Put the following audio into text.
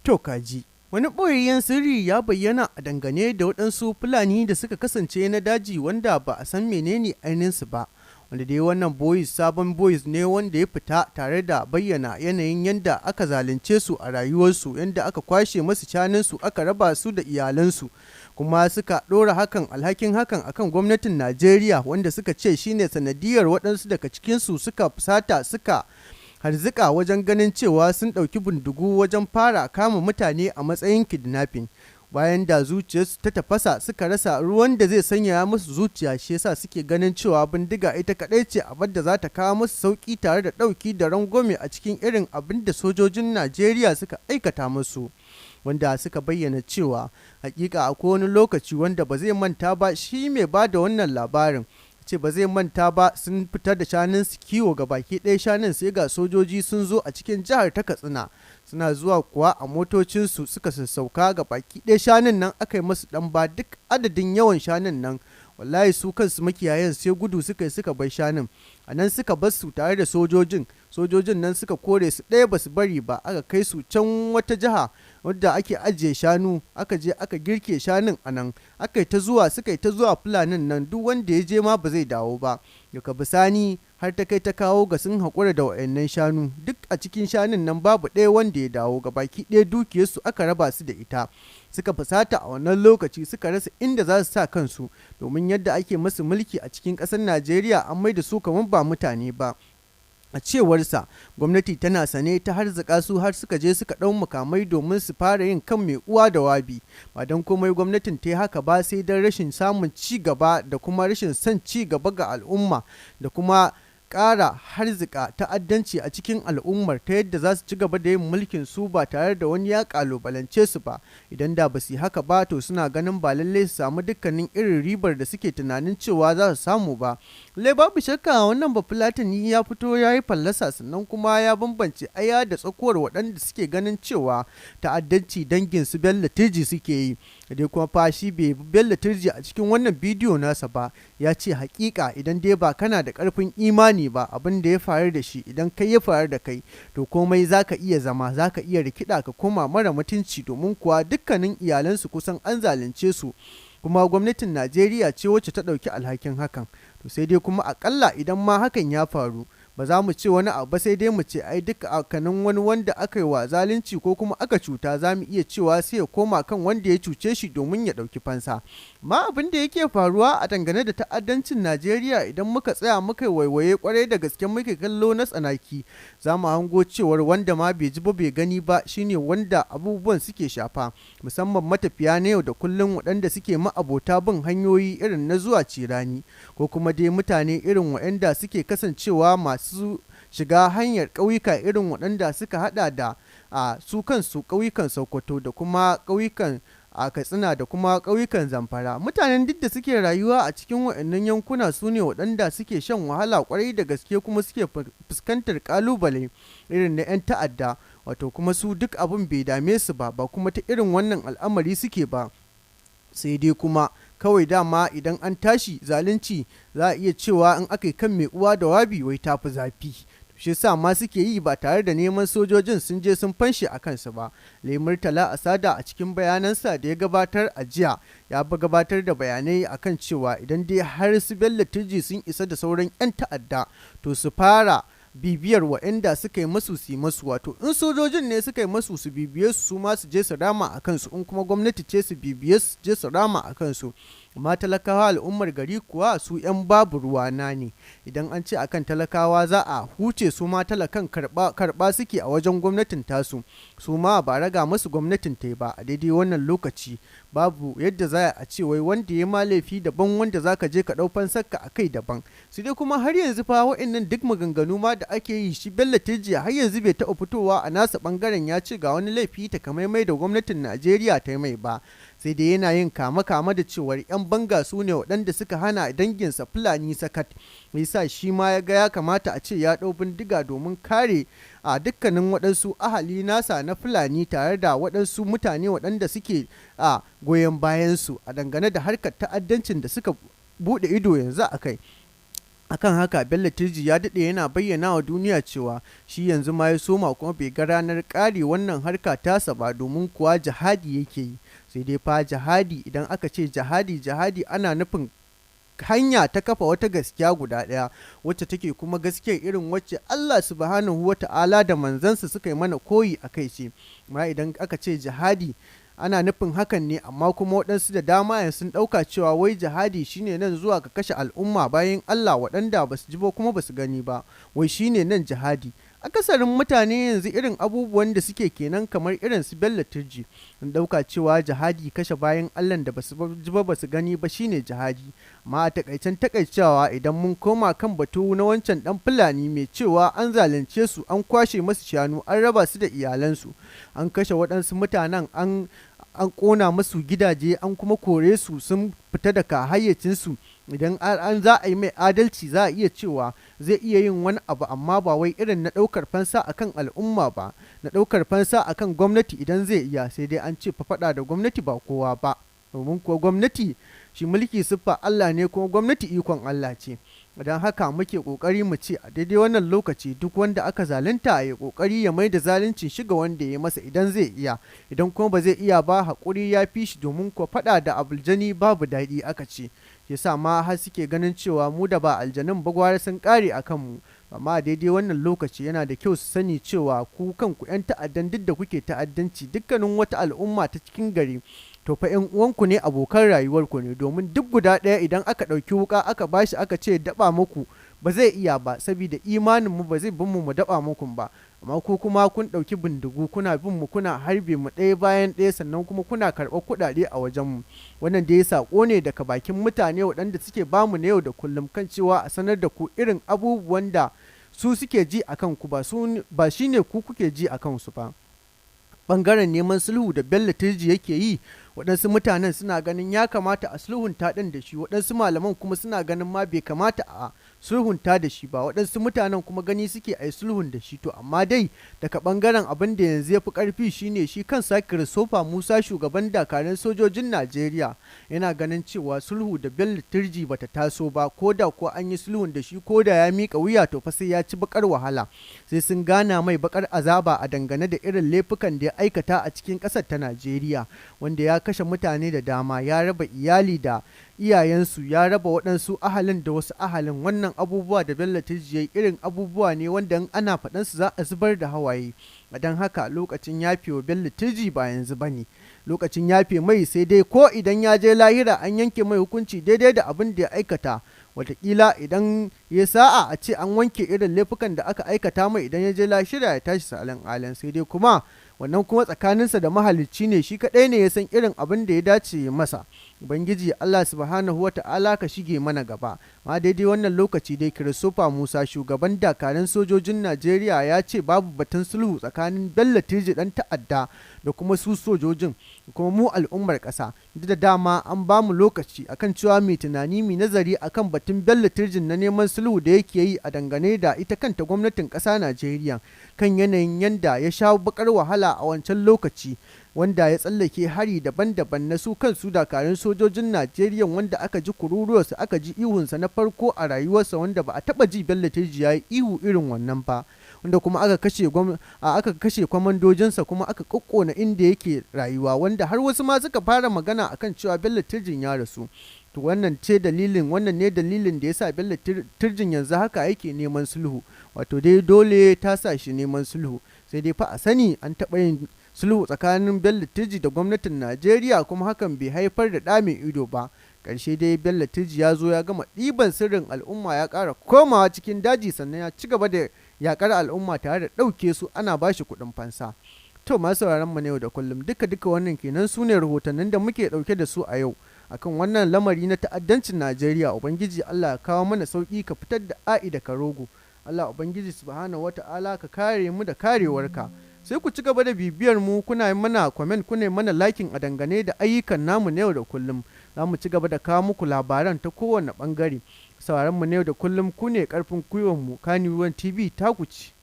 To kaji. Wani ɓoyayyen sirri ya bayyana a dangane da waɗansu Fulani da suka kasance na daji wanda ba a san menene ainihinsu ba. Wanda dai wannan boys sabon boys ne wanda ya fita tare da bayyana yanayin yadda aka zalunce su a rayuwarsu, yadda aka kwashe masu shanunsu, aka raba su da iyalansu. Kuma suka ɗora hakan alhakin hakan akan gwamnatin Najeriya, wanda suka ce shine sanadiyar waɗansu daga cikinsu suka fusata, suka harzika wajen ganin cewa sun ɗauki bindigu wajen fara kama mutane a matsayin kidnapping. Bayan da zuciyarsu ta tafasa, suka rasa ruwan da zai sanyaya musu zuciya, shi yasa suke ganin cewa bindiga ita kaɗai ce abin da za ta kawo musu sauƙi tare da ɗauki da rangwame a cikin irin abin da sojojin Najeriya suka aikata musu. Wanda suka bayyana cewa hakika akwai wani lokaci wanda ba zai manta ba, shi mai ba da wannan labarin ce ba zai manta ba, sun fitar da shanun su kiwo ga baki ɗaya shanun, sai ga sojoji sun zo a cikin jihar ta Katsina. Suna zuwa kuwa a motocinsu suka sassauka, ga baki ɗaya shanun nan aka yi masu ɗan ba duk adadin yawan shanun nan. Wallahi su kansu makiyayan sai gudu suka yi suka bar shanun a nan, suka bar su tare da sojojin. Sojojin nan suka kore su, ɗaya ba su bari ba, aka kai su can wata jiha wadda ake ajiye shanu, aka je aka girke shanun a nan. Aka yi ta zuwa, suka yi ta zuwa Fulanin nan, duk wanda ya je ma ba zai dawo ba. Daga bisani har ta kai ta kawo ga sun haƙura da wa'annan shanu. Duk a cikin shanun nan babu ɗaya wanda ya dawo, ga baki ɗaya dukiyarsu aka raba su da ita. Suka fusata a wannan lokaci, suka rasa inda za su sa kansu, domin yadda ake masu mulki a cikin ƙasar Najeriya, an mai da su kamar ba mutane ba. A cewarsa, gwamnati tana sane ta harzika su har suka je suka ɗau makamai domin su fara yin kan mai uwa da wabi. Ba don komai gwamnatin ta yi haka ba sai don rashin samun ci gaba da kuma rashin son ci gaba ga al'umma da kuma ƙara harzika ta'addanci a cikin al'ummar, ta yadda za su ci gaba da yin mulkin su ba tare da wani ya ƙalubalance su ba. Idan da ba su yi haka ba, to suna ganin ba lallai su samu dukkanin irin ribar da suke tunanin cewa za su samu ba. Lallai babu shakka wannan Bafulatani ya fito ya yi fallasa, sannan kuma ya bambance aya da tsakuwar waɗanda suke ganin cewa ta'addanci dangin su Bello Turji suke yi. Dai kuma fa shi bai bi Bello Turji a cikin wannan bidiyo nasa ba. Ya ce hakika idan dai ba kana da ƙarfin imani ba, abin da ya faru da shi idan kai ya faru da kai, to komai zaka iya zama, zaka iya rikida ka koma mara mutunci, domin kuwa dukkanin iyalansu kusan an zalunce su, kuma gwamnatin Najeriya ce wacce ta ɗauki alhakin hakan. To sai dai kuma akalla idan ma hakan ya faru, ba za mu ce wani abu ba, sai dai mu ce ai duk kanin wani wanda aka yi wa zalunci ko kuma aka cuta, za mu iya cewa sai ya koma kan wanda ya cuce shi domin ya ɗauki fansa. Ma abin da yake faruwa a dangane da ta'addancin Najeriya, idan muka tsaya muka yi waiwaye kwarai da gaske, muke kallo na tsanaki, za mu hango cewar wanda ma bai ji ba bai gani ba shine wanda abubuwan suke shafa, musamman matafiya na yau da kullum waɗanda suke ma'abota bin hanyoyi irin na zuwa cirani, ko kuma dai mutane irin waɗanda suke kasancewa masu shiga hanyar ƙauyuka, irin waɗanda suka hada da a su kansu ƙauyukan Sokoto da kuma ƙauyukan a Katsina da kuma ƙauyukan Zamfara. Mutanen duk da suke rayuwa a cikin waɗannan yankuna su ne waɗanda suke shan wahala kwarai da gaske, kuma suke fuskantar ƙalubale irin na 'yan ta'adda, wato kuma su duk abin bai dame su ba, ba kuma ta irin wannan al'amari suke ba. Sai dai kuma kawai dama idan an tashi zalunci, za a iya cewa in aka yi kan mai uwa da wabi, wai tafi zafi. Shi sa ma suke yi ba tare da neman sojojin sun je sun fanshe a kansu ba. Murtala Asada a cikin bayanansa da ya gabatar a jiya, ya bi gabatar da bayanai akan cewa idan dai har su Bello Turji sun isa da sauran 'yan ta'adda, to su fara bibiyar waɗanda suka yi masu su yi masu, wato in sojojin ne suka yi masu, su bibiye su, su ma su je su rama a kansu, in kuma gwamnati ce, su bibiye su je su rama a kansu. Amma talakawa al'ummar gari kuwa, su 'yan babu ruwana ne. Idan an ce akan talakawa za a huce, su ma talakan karba suke a wajen gwamnatin tasu, su ma ba raga masu gwamnatin ta ba. A daidai wannan lokaci babu yadda za a ce wai wanda ya ma laifi daban, wanda za ka je ka ɗau fansarka a kai daban. Su dai kuma har yanzu fa wa'annan duk maganganu ma da ake yi, shi Bello Turji har yanzu bai taɓa fitowa a nasa ɓangaren ya ce ga wani laifi takamaimai da gwamnatin Najeriya ta yi mai ba. Sai dai yana yin kama-kama da cewar 'yan banga su ne waɗanda suka hana danginsa Fulani sakat, yasa shi ma ya ga ya kamata a ce ya ɗau bindiga domin kare a dukkanin waɗansu ahali nasa na Fulani, tare da waɗansu mutane waɗanda suke a goyon bayansu a dangane da harkar ta'addancin da suka buɗe ido yanzu a kai. Akan haka Bello Turji ya daɗe yana bayyana wa duniya cewa shi yanzu ma ya soma kuma bai ga ranar ƙare wannan harka tasa ba, domin kuwa jihadi yake yi. Sai dai fa jihadi, idan aka ce jihadi, jihadi ana nufin hanya ta kafa wata gaskiya guda ɗaya wacce take kuma gaskiya irin wacce Allah subhanahu wa ta'ala da manzansa suka yi mana koyi a kai ce. Amma idan aka ce jihadi ana nufin hakan ne, amma kuma waɗansu da dama yanzu sun ɗauka cewa wai jihadi shine nan zuwa ka kashe al'umma bayan Allah waɗanda ba su ji ba kuma ba su gani ba, wai shine nan jihadi. Akasarin mutane yanzu irin abubuwan da suke kenan, kamar irin su Bello Turji, sun ɗauka cewa jihadi kashe bayan Allah da ba su ji ba ba su gani ba shine jihadi. Amma a takaicen takaicewa, idan mun koma kan batu na wancan ɗan Fulani mai cewa an zalunce su, an kwashe masu shanu, an raba su da iyalansu, an kashe waɗansu mutanen, an ƙona masu gidaje, an kuma kore su sun fita daga hayyacinsu, idan an za a yi mai adalci za a iya cewa zai iya yin wani abu, amma ba wai irin na ɗaukar fansa akan al'umma ba, na ɗaukar fansa akan gwamnati idan zai iya. Sai dai an ce fa faɗa da gwamnati ba kowa ba, domin kuwa gwamnati shi mulki siffa Allah ne, kuma gwamnati ikon Allah ce. Don haka muke kokari mu ce a daidai wannan lokaci duk wanda aka zalunta ya kokari ya mai da zaluncin shi ga wanda ya masa idan zai iya, idan kuma ba zai iya ba haƙuri ya fi shi, domin kuwa faɗa da aljani babu daɗi aka ce. Yasa ma har suke ganin cewa mu da ba aljanun ba gwara sun ƙare a kanmu. Amma a daidai wannan lokaci yana da kyau su sani cewa ku kanku 'yan ta'addan duk da kuke ta'addanci, dukkanin wata al'umma ta cikin gari to fa 'yan uwanku ne, abokan rayuwarku ne, domin duk guda ɗaya idan aka ɗauki wuƙa aka bashi aka ce daɓa muku ba zai iya ba, saboda imanin mu ba zai bin mu mu daɓa muku ba. Amma ku kuma kun ɗauki bindigu kuna bin mu, kuna harbe mu ɗaya bayan ɗaya, sannan kuma kuna karɓar kuɗaɗe a wajen mu. Wannan dai saƙo ne daga bakin mutane waɗanda suke bamu na yau da kullum kan cewa a sanar da ku irin abubuwan da su suke ji a kanku, ba shine ku kuke ji a kansu ba. Bangaren neman sulhu da Bello Turji yake yi, waɗansu mutanen suna ganin ya kamata a sulhunta ɗin da shi, waɗansu malaman kuma suna ganin ma bai kamata a sulhunta da shi ba, waɗansu mutanen kuma gani suke a yi sulhun da shi. To amma dai daga ɓangaren abin da yanzu ya fi ƙarfi shine shi kansa Christopher Musa, shugaban dakarun sojojin Najeriya, yana ganin cewa sulhu da Bello Turji bata taso ba. Ko da ko an yi sulhun da shi, ko da ya miƙa wuya, to fa sai ya ci bakar wahala, sai sun gana mai bakar azaba a dangane da irin laifukan da ya aikata a cikin ƙasar ta Najeriya, wanda ya kashe mutane da dama, ya raba iyali da iyayensu, ya raba waɗansu ahalin da wasu ahalin. Wannan abubuwa da Bello Turji ya yi irin abubuwa ne wanda in ana faɗansu za a zubar da hawaye. Don haka lokacin yafewa Bello Turji ba yanzu ba ne lokacin yafe mai, sai dai ko idan ya je lahira an yanke mai hukunci daidai da abin da ya aikata. Watakila idan ya sa'a a ce an wanke irin laifukan da aka aikata mai, idan ya je lahira ya tashi salin alin. Sai dai kuma wannan kuma tsakaninsa da mahalicci ne, shi kaɗai ne ya san irin abin da ya dace masa. Ubangiji Allah subhanahu wa ta'ala ka shige mana gaba. Ma daidai wannan lokaci dai Christopher Musa, shugaban dakarun sojojin Najeriya, ya ce babu batun sulhu tsakanin Bello Turji dan ta'adda da kuma su sojojin kuma mu al'ummar ƙasa. Duk da dama an ba mu lokaci akan cewa mai tunani mai nazari akan batun Bello Turjin na neman sulhu da yake yi a dangane da ita kanta gwamnatin ƙasa Najeriya, kan yanayin yanda ya sha bakar wahala a wancan lokaci, wanda ya tsallake hari daban-daban na su kansu dakarun sojojin Najeriya, wanda aka ji kururuwarsa, aka ji ihunsa na farko a rayuwarsa, wanda ba a taba ji Bello Turji ya yi ihu irin wannan ba, wanda kuma aka kashe kwamandojinsa, kuma aka kokkona inda yake rayuwa, wanda har wasu ma suka fara magana akan cewa Bello Turjin ya rasu. To wannan ne dalilin da yasa Bello Turjin yanzu haka yake neman sulhu, wato dai dole ta sa shi neman sulhu. Sai dai fa a sani an taɓa yin sulhu tsakanin Bello Turji da gwamnatin Najeriya, kuma hakan bai haifar da ɗa mai ido ba. Ƙarshe dai Bello Turji ya zo ya gama ɗiban sirrin al'umma, ya ƙara komawa cikin daji, sannan ya ci gaba da yaƙar al'umma tare da ɗauke su ana ba shi kuɗin fansa. To masu sauraron mu na yau da kullum, duka duka wannan kenan, su ne rahotannin da muke ɗauke da su a yau akan wannan lamari na ta'addancin Najeriya. Ubangiji Allah ya kawo mana sauƙi, ka fitar da a'i da karogo. Allah Ubangiji subhanahu wata'ala ka kare mu da karewarka. Sai ku ci gaba da bibiyar mu, kuna mana comment, kuna mana liking a dangane da ayyukan namu na yau da kullum. Za mu ci gaba da kawo muku labaran ta kowane bangare. Sauraron mu na yau da kullum, ku ne karfin gwiwar mu. Kaniwan TV ta ku ci.